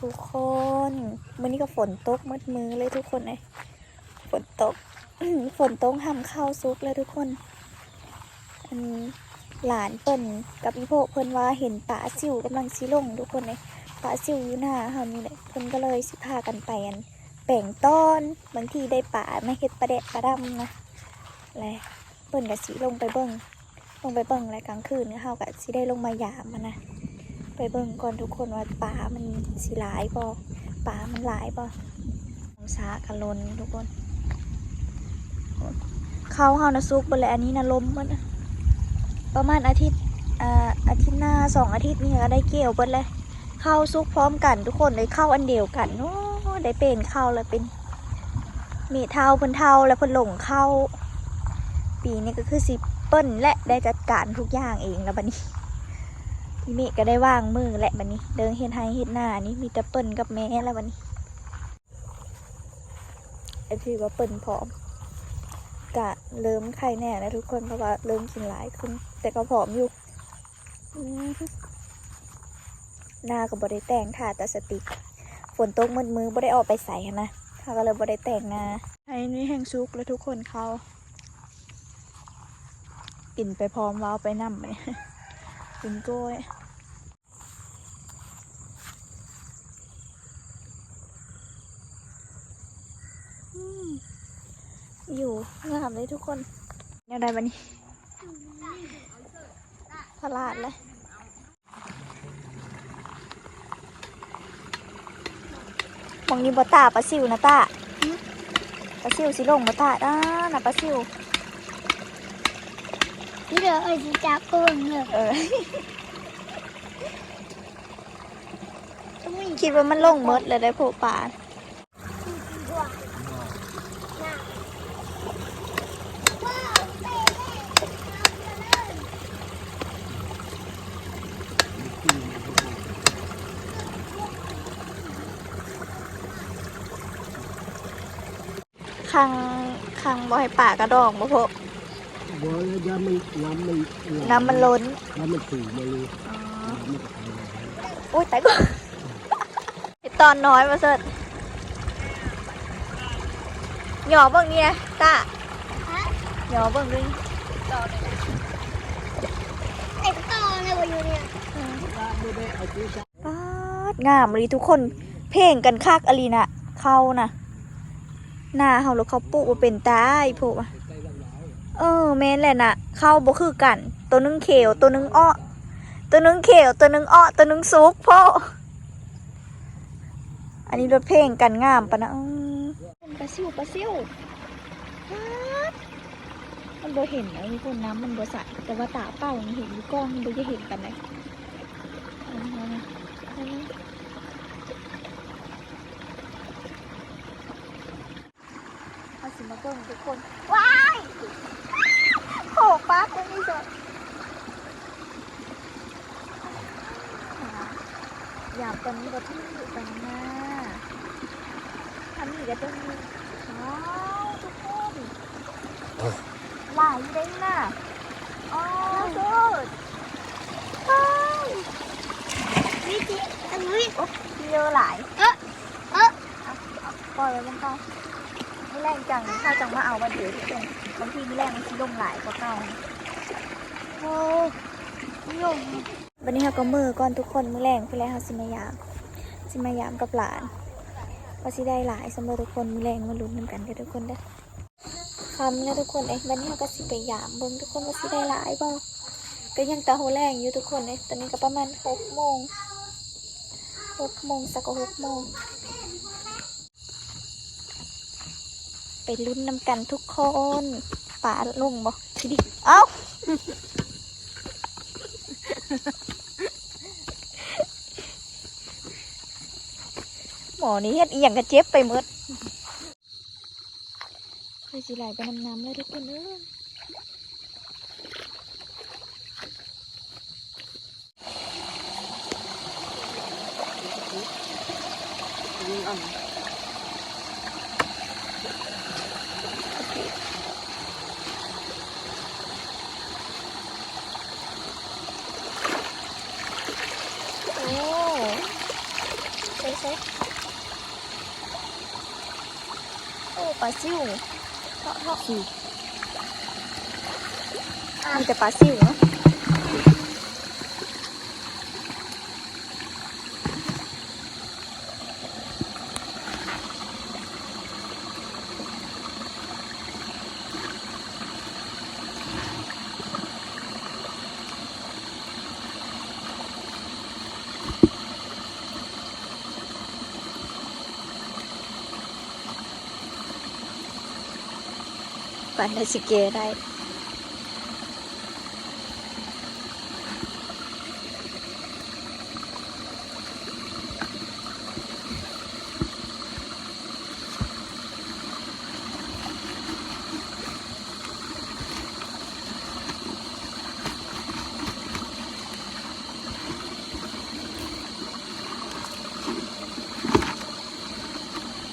ທຸກຄົນ ມື້ນີ້ກໍຝົນຕົກໝົດມື້ເລີຍທຸກຄົນເອີຍ ຝົນຕົກ ຝົນຕົກ ຫ້ຳເຂົ້າສຸກແລ້ວທຸກຄົນ. ອັນ ຫຼານເພິ່ນກັບອີ່ໂພະເພິ່ນວ່າເຫັນປາຊິວກຳລັງຊິລົງທຸກຄົນເອີຍ ປາຊິວຢູ່ໜ້າເຮົານີ້ແຫຼະ ເພິ່ນກໍເລີຍຊິພາກັນໄປ ອັນ ແປງຕອນ ບາງທີໄດ້ປາມາເຮັດປາແດກປາດຳນະ ແລະ ເພິ່ນກໍຊິລົງໄປເບິ່ງ ລົງໄປເບິ່ງ ແລະ ກາງຄືນເຮົາກໍຊິໄດ້ລົງມາຢາມຫັ້ນນະ. ໄປເບິ່ງກ່ອນທຸກຄົນວ່າປາມັນຊິຫຼາຍບໍ່ ປາມັນຫຼາຍບໍ່. ສາກະລົນທຸກຄົນ ເຂົ້າເຮົານະສຸກເບິດແລ້ວ ອັນນີ້ນະລົມເບິດ ປະມານອາທິດ ອາ ອາທິດໜ້າ ສອງອາທິດນີ້ກໍໄດ້ກ່ຽວເບິດແລ້ວ. ເຂົ້າສຸກພ້ອມກັນທຸກຄົນເອີຍ ເຂົ້າອັນດຽວກັນ. ໂອ້ ໄດ້ເປັນເຂົ້າແລ້ວ ເປັນເມເຖົ້າເພິ່ນເຖົ້າແລ້ວ ເພິ່ນຫຼົງເຂົ້າ. ປີນີ້ກໍຄືຊິເປີ້ນແຫຼະ ໄດ້ຈັດການທຸກຢ່າງເອງແລ້ວບັດນີ້. ອີ່ເມະກໍໄດ້ວາງມືແຫຼະບັດນີ້ ເລື່ອງເຮັດໄຮ່ເຮັດນານີ້ມີແຕ່ເປີ້ນກັບແມ່ແລ້ວບັດນີ້. ເອັຟຊີວ່າເປີ້ນຜອມ ກະເລີ່ມໄຄແນ່ແລ້ວທຸກຄົນ ເພາະວ່າເລີ່ມກິນຫຼາຍຂຶ້ນ ແຕ່ກໍຜອມຢູ່. ອືມ ໜ້າກໍບໍ່ໄດ້ແຕ່ງ ທາແຕ່ສະຕິກ. ຝົນຕົກໝົດມື້ ບໍ່ໄດ້ອອກໄປໃສຫັ້ນນະ ເຮົາກໍເລີຍບໍ່ໄດ້ແຕ່ງໜ້າ. ໄຮ່ນີ້ແຮ່ງສຸກແລ້ວທຸກຄົນ ເຂົ້າ ກິນໄປພ້ອມ ເວົ້າໄປນຳ ກິນກ້ອຍ. ອືມ ວິວງາມເລີຍທຸກຄົນ. ແນວໃດບັດນີ້ ພະລາດເລີຍ. ໝ່ອງນີ້ບໍ່ຕາ ປາຊິວນະຕາ? ຫື? ປາຊິວຊິລົງບໍ່ຕາ? ອ້າ ນະປາຊິວ. ນີ້ເດີ ເອີຍ ຊິຈັບເບິ່ງເດີ. ເອີ ຄິດວ່າມັນລົງໝົດແລ້ວໄດ໋ ໂພະປາ. ຂັງ ຂັງບໍ່ໃຫ້ປາກະດອງບໍ່ໂພະ? ບໍ່ ຢ້ານມັນ ນ້ຳມັນ ນ້ຳມັນລົ້ນ ນ້ຳມັນສູງມາເລີຍ. ອໍ ນ້ຳມັນກໍໄປແລ້ວ. ໂອ້ຍ ຕາຍ ເຫັນຕອນນ້ອຍບໍ່ເສີດ. ຫຍໍເບິ່ງນີ້ນະ ຕາ. ຫຍໍເບິ່ງນີ້ ເຕັມຕອນເລີຍບໍ່ຢູ່ນີ້. ອືມ ປາດ ງາມອີ່ຫຼີທຸກຄົນ ເພງກັນຄັກອີ່ຫຼີນະ ເຂົ້ານະ. ໜ້າເຮົາ ແລ້ວເຂົາປູກບໍ່ເປັນຕາຍໂພະ. ເອີ ແມ່ນແຫຼະນະ ເຂົ້າບໍ່ຄືກັນ ໂຕໜຶ່ງຂຽວ ໂຕໜຶ່ງເອາະ ໂຕໜຶ່ງຂຽວ ໂຕໜຶ່ງເອາະ ໂຕໜຶ່ງສຸກໂພະ. ອັນນີ້ລົດເພງກັນງາມປານນະ. ອືມ ປາຊິວ ປາຊິວ ປາດ ມັນບໍ່ເຫັນເອົາຢູ່ພຸ້ນ ນ້ຳມັນບໍ່ໃສ ແຕ່ວ່າຕາເປົ່ານີ້ເຫັນຢູ່ ກ້ອງມັນບໍ່ຢາກເຫັນປານໃດ. ເຮົາຊິມາເບິ່ງທຸກຄົນ ວ້າຍ ໂຫ ປາກເບິ່ງນີ້ເສີດ. ຢາມຕອນນີ້ກໍຖືກກັນນະ ທາງນີ້ກໍຈະມີ ວ້າວ ທຸກຄົນ ຫຼາຍຢູ່ເດ້ນະ. ອໍ ສຸດ ວ້າວ ມີທີ່ ອັນນີ້ ໂອ້ ເຍອະຫຼາຍ ເອີ ເອີ ເອົາ ເອົາ ປ່ອຍໄວ້ເບິ່ງກ່ອນ ມື້ແລງຈັ່ງ ເຮົາຈັ່ງມາເອົາວັນດຽວທຸກຄົນ ບາງທີມື້ແລງມັນຊິລົງຫຼາຍກວ່າເກົ່າ. ໂອ້ ລົງ. ບັດນີ້ເຮົາກໍມື້ກ່ອນທຸກຄົນ ມື້ແລງພຸ້ນແຫຼະເຮົາຊິມາຢາມ ຊິມາຢາມກັບຫຼານ ວ່າຊິໄດ້ຫຼາຍສ່ຳໃດທຸກຄົນ. ມື້ແລງມາລຸ້ນນຳກັນເດີທຸກຄົນເດີ. ຄ່ຳແລ້ວທຸກຄົນເອີຍ ບັດນີ້ເຮົາກໍຊິໄປຢາມເບິ່ງທຸກຄົນວ່າຊິໄດ້ຫຼາຍບໍ່. ກໍຍັງຕາຫົວແລງຢູ່ທຸກຄົນເອີຍ ຕອນນີ້ກໍປະມານຫົກໂມງ ຫົກໂມງ ສັກກໍຫົກໂມງ. ໄປລຸ້ນນຳກັນທຸກຄົນ ປາລົງບໍ່? ເອົ້າ ໝໍນີ້ເຮັດອີ່ຫຍັງກໍເຈັບໄປໝົດ. ຂ້ອຍຊິໄຫຼໄປນຳນ້ຳແລ້ວທຸກຄົນເອີຍ. ໂອ້ ໄດ້ ໂອ້ ປາຊິວ ເທາະໆ ຊິວ ມີແຕ່ປາຊິວເນາະ. ປານໃດຊິແກ່ໄດ້.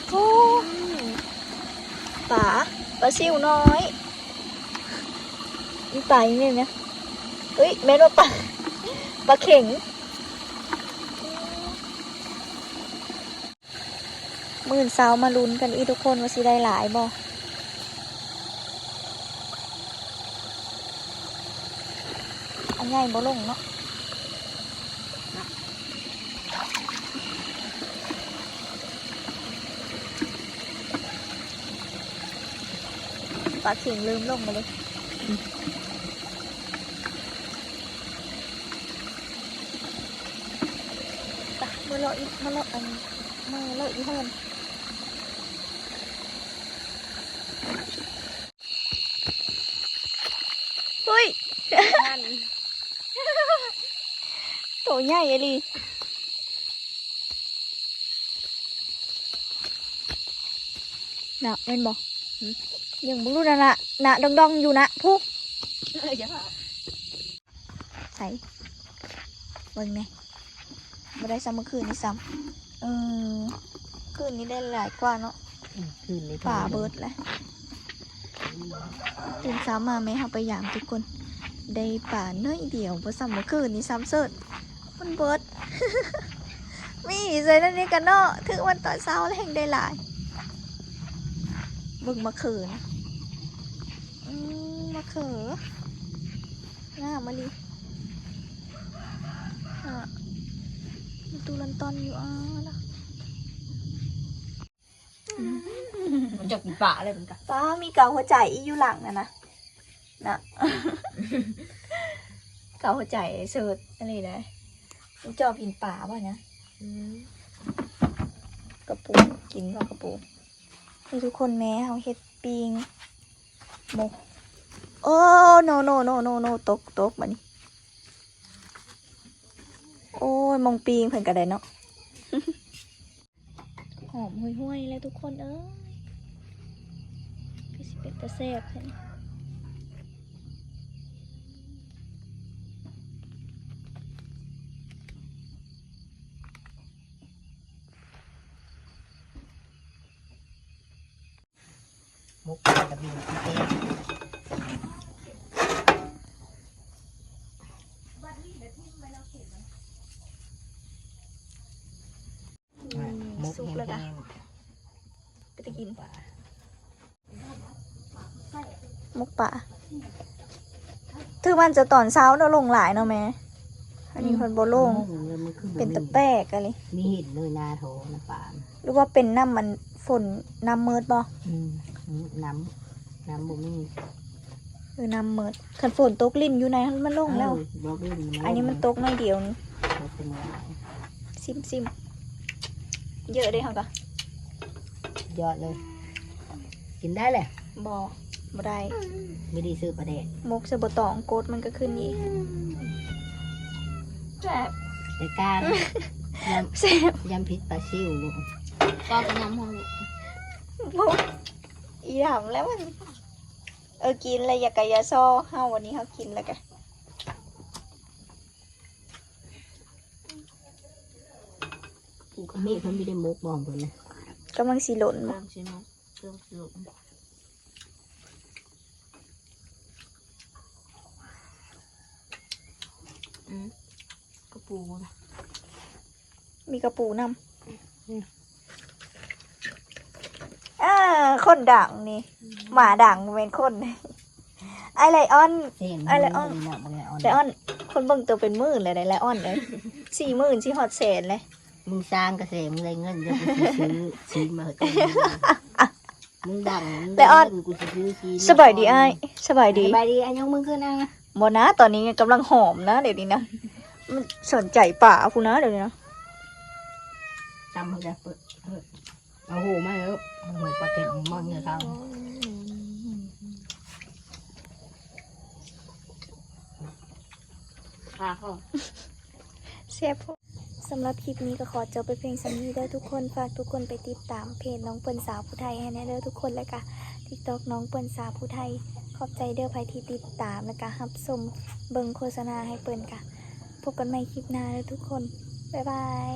ໂອ້ ປາ ປາຊິວນ້ອຍ. ມີປາອີກແມ່ນຫຍັງ? ເອີຍ ແມ່ນວ່າປາ ປາເຂັງ. ມື້ເຊົ້າມາລຸ້ນກັນອີກທຸກຄົນວ່າຊິໄດ້ຫຼາຍບໍ່. ອັນໃຫຍ່ບໍ່ລົງເນາະ. ປາເຂັງເລີ່ມລົງແລ້ວເດ້. ໄປ ມາເລາະອີກ ມາເລາະອັນ ມາເລາະຢູ່ເຮືອນ. ເຮີ້ຍ ໂຕໃຫຍ່ອີ່ຫຼີນະ ແມ່ນບໍ່? ຫືມ ຍັງບໍ່ຮູ້ນະ ນະ ນະດອງໆຢູ່ນະ ພຸ້ນ. ເອີ ຢ່າ ໃສ ເບິ່ງແດ່ ບໍ່ໄດ້ສ່ຳມື້ຄືນນີ້ຊ້ຳ. ເອີ ຄືນນີ້ໄດ້ຫຼາຍກວ່າເນາະ. ອືມ ຄືນນີ້ປາເບິດແຫຼະ. ຕື່ນເຊົ້າມາແມ່ເຮົາໄປຢາມທຸກຄົນ ໄດ້ປາໜ້ອຍດຽວ ບໍ່ສ່ຳມື້ຄືນນີ້ຊ້ຳເສີດ ມັນເບິດ. ມີໃສ່ນັ້ນນີ້ກັນເນາະ ຖືກວັນຕອນເຊົ້າແລ້ວແຮ່ງໄດ້ຫຼາຍ. ເບິ່ງມະເຂືອນະ ອືມ ມະເຂືອ ງາມອີ່ຫຼີ. ອ່າ ມີຕູລັນຕອນຢູ່ ອ່າ ລະ ມັນຈະກິນປາເລີຍ ມັນກະ ປາ ມີກາວຫົວໃຈອີກຢູ່ຫຼັງນັ້ນນະ ນະ ກາວຫົວໃຈເສີດອີ່ຫຼີເດ້. ມັນຈອບກິນປາບໍ່ນະ? ອືມ ກະປູ ກິນບໍ່ກະປູ. ນີ້ທຸກຄົນ ແມ່ເຮົາເຮັດປີ້ງ ໝົກ. ໂອ້ ໂນ ໂນ ໂນ ໂນ ໂນ ຕົກ ຕົກບາດນີ້. ໂອ້ຍ ໝ່ອງປີ້ງເພິ່ນກະໄດ້ເນາະ. ຫອມຫວຍໆ ແລ້ວທຸກຄົນເອີຍ ຄືຊິເປັນຕາແຊບແທ້. ໝົກປາກະດິນ ອືມ ໝົກ ສຸກແລ້ວກະ ແຫ້ງໆ ໄປຕະກິນ ໝົກປາ ຖືກມັນຈະຕອນເຊົ້າເນາະ ລົງຫຼາຍເນາະແມ່. ອັນນີ້ເພິ່ນບໍ່ລົງ ອືມ ເປັນຕາແປກອີ່ຫຼີ. ມີຫີນເລີຍນາໂຖນາປານ ຫຼືວ່າເປັນນ້ຳມັນຝົນ ນ້ຳເມີດບໍ່? ອືມ ນ້ຳ ນ້ຳບໍ່ມີ ເອີ ນ້ຳເມີດ. ຄັນຝົນຕົກຫຼິ້ນຢູ່ໃນຫັ້ນມັນລົງແລ້ວ. ເອີ ບໍ່ຫຼິ້ນ ອັນນີ້ມັນຕົກໜ້ອຍດຽວນີ້ ບໍ່ເປັນຫຍັງ. ຊິມໆ ເຢີະເດ້ເຮົາກະ ຍອດເລີຍ. ກິນໄດ້ແຫຼະ. ບໍ່ ບໍ່ໄດ້ ບໍ່ໄດ້ຊື້ປາແດກ ໝົກໃສ່ບໍ່ຕອງ ກົດມັນກະຂຶ້ນອີກ. ແຊບ ແຕ່ການ ແຊບ ຢ້ານຜິດປາຊິວລູກ ກໍກະຍຳເຮົາລູກ. ບໍ່ ອີ່ດຳແລ້ວມັນ ເອີ ກິນແລ້ວຢ່າກະຢ່າຊໍເຮົາ ວັນນີ້ເຮົາກິນແລ້ວກະ ນີ້ເພິ່ນມີແຕ່ໝົກບໍ່ເພິ່ນນະ ກຳລັງຊິຫຼົ່ນ ກຳລັງຊິໝົກ ເຄື່ອງຊິຫຼົງ. ອືມ ກະປູນະ ມີກະປູນຳ. ອ່າ ຄົນດັງນີ້ ໝາດັງ ບໍ່ແມ່ນຄົນ. ອ້າຍໄລອອນ ເສມ ອ້າຍໄລອອນ ເບິ່ງເນາະ ບັກໄລອອນ ໄລອອນ ຄົນເບິ່ງໂຕເປັນໝື່ນແລ້ວໄດ໋ ໄລອອນເອີຍ ສີ່ໝື່ນ ຊິຮອດແສນແລ້ວ. ມຶງສ້າງກະແສ ມຶງໄດ້ເງິນ ດຽວກູຊິຊື້ຊີນມາໃຫ້ໂຕ. ມຶງດັງ ໄລອອນ ກູຊິຊື້ຊີນ ສະບາຍດີອ້າຍ ສະບາຍດີ ສະບາຍດີ. ອ່ະ ຍົກມືຂຶ້ນ ອ່ະ ບໍ່ນະ ຕອນນີ້ກຳລັງຫອມນະ ດຽວນີ້ນະ ມັນສົນໃຈປາພຸ້ນນະ ດຽວນີ້ນະ. ຕຳໃຫ້ໄດ້ ເປີດ ເປີດ ເອົາຫູມາເດີ ຫູປາເຕັນ ເອົາມາເດີ. ຄາຄອ ແຊບໂພດ. ສຳລັບຄລິບນີ້ກໍຂໍຈົບໄປພຽງສ່ຳນີ້ເດີທຸກຄົນ. ຝາກທຸກຄົນໄປຕິດຕາມເພຈນ້ອງເປີ້ນສາວຜູ້ໄທໃຫ້ແດ່ເດີທຸກຄົນ ແລະກະຕິກຕັອກນ້ອງເປີ້ນສາວຜູ້ໄທ. ຂອບໃຈເດີໃຜທີ່ຕິດຕາມ ແລະກະຮັບຊົມເບິ່ງໂຄສະນາໃຫ້ເພິ່ນ. ກະພົບກັນໃໝ່ຄລິບໜ້າເດີທຸກຄົນ. ບາຍບາຍ.